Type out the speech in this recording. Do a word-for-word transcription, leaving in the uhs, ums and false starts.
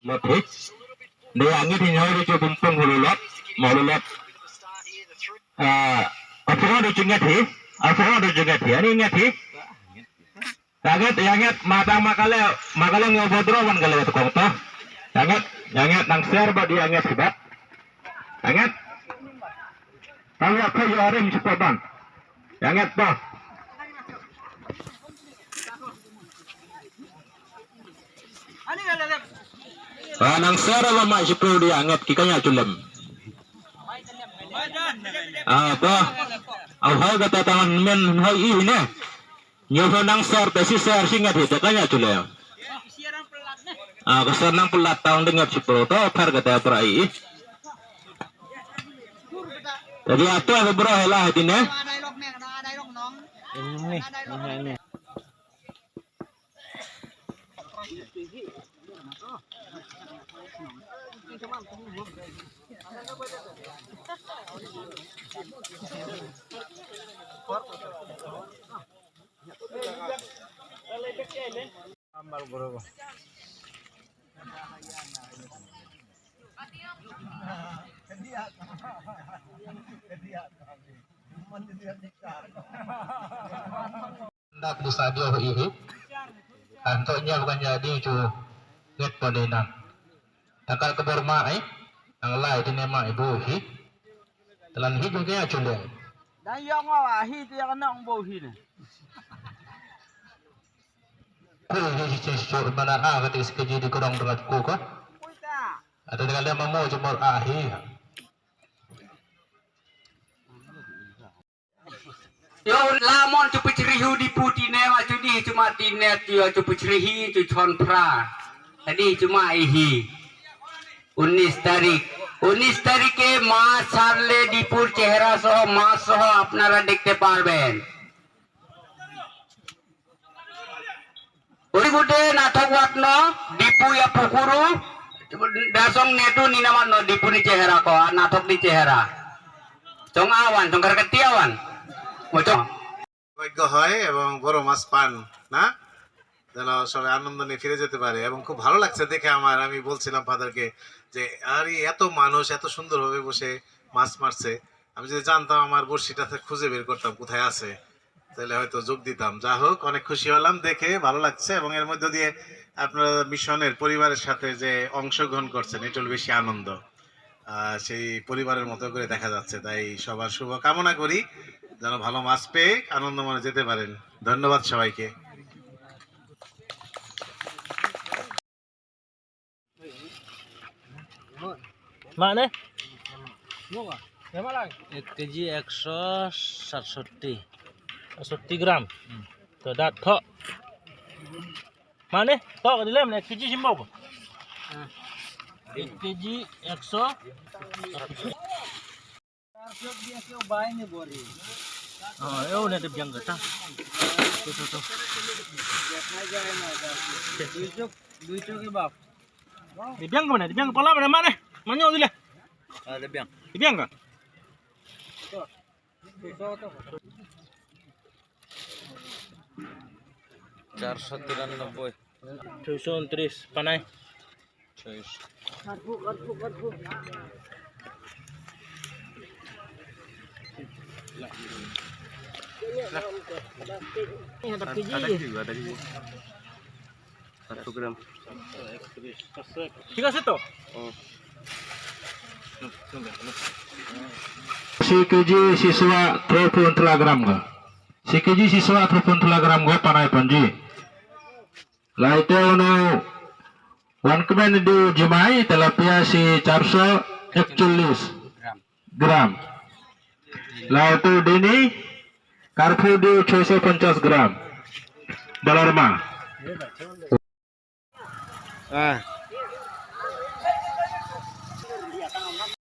Lot hi. Dei angit hi nyaw dei ju bimpung hulu lot. Malu lot. Ah, apa orang dei ju ngat hi. Apa orang dei ju ngat hi. Ani ngat hi. Yanget, yanget, matang makale, makale ngi bodro wan kale tu kong to. Yanget, yanget nang ser ba di yanget sibat. Yanget. Tahu apa ya rim cepat ban. Yanget to. Ah, nang ser ba mai sepuluh di yanget kikanya culem. Ah, to. Au hai kata tangan men hai ih ne. Nyo pho nang ser te si ser si ngat hi te kanya chule. Ah, ka ser nang pelat taung dengap si pro to phar kata pra i. Jadi atu aku bro hela hati ne. Ini, ini. Ndak bisa dia hi hi. Anto nya bukan jadi tu. Nget pun ina. Takal ke berma eh. Ang lai tu nema ibu hi. Telan hi juga ya chuleng. Dan yang wa hi tu yang nak bo hi ni. Ku hi hi hi hi mana ha kata sekejap di kurang dengan ku ka. Ada dengan dia mamu jemur ah hi. Yo lamon tu pechrihu di puti ne ma tu di cuma di net yo tu pechrihi tu chon pra. Tadi cuma ihi. Unis tarik. Unis tarik ke ma sarle di pur chehra soho ma soho apnara dekhte parben. Uri gude nathok watno dipu ya pukuru dasong netu nina watno dipu ni chehera ko nathok ni chehera. Chong awan chong karkati awan. Mochong. সৌভাগ্য হয় এবং বড় মাছ পান না, যেন সবাই আনন্দ নিয়ে ফিরে যেতে পারে। এবং খুব ভালো লাগছে দেখে আমার, আমি বলছিলাম ফাদারকে যে আরে এত মানুষ এত সুন্দরভাবে বসে মাছ মারছে, আমি যদি জানতাম আমার বড়শিটা খুঁজে বের করতাম কোথায় আছে, তাহলে হয়তো যোগ দিতাম। যা হোক, অনেক খুশি হলাম দেখে, ভালো লাগছে। এবং এর মধ্য দিয়ে আপনারা মিশনের পরিবারের সাথে যে অংশগ্রহণ করছেন, এটা হলো বেশি আনন্দ। আহ, সেই পরিবারের মতো করে দেখা যাচ্ছে। তাই সবার শুভ কামনা করি, যেন ভালো মাছ পেয়ে আনন্দ মনে যেতে পারেন। ধন্যবাদ সবাইকে। Mane? Ek kg ekso satsotti. Satsotti gram. To dat tho. Mane? To ka dilem ek kg simbo ko. Ek kg ekso. Oh, eh, udah ada biang kata. Tuh, tuh, tuh. Di biang ke mana? Di biang kepala mana, mana? Mana udah? Ah, di biang. Di biang ke? Char so tiranoboi. Char so untris, panai. Ada juga, ada juga. Satu gram. Tiga satu. Oh. Si kg siswa three point three gram ga. Si kg siswa three point three gram ga panai panji. Laite uno wan kmen di jemai tilapia si char so ekchollis gram. Laite dini karphu di chho so ponchas gram. Dalarma. Ah.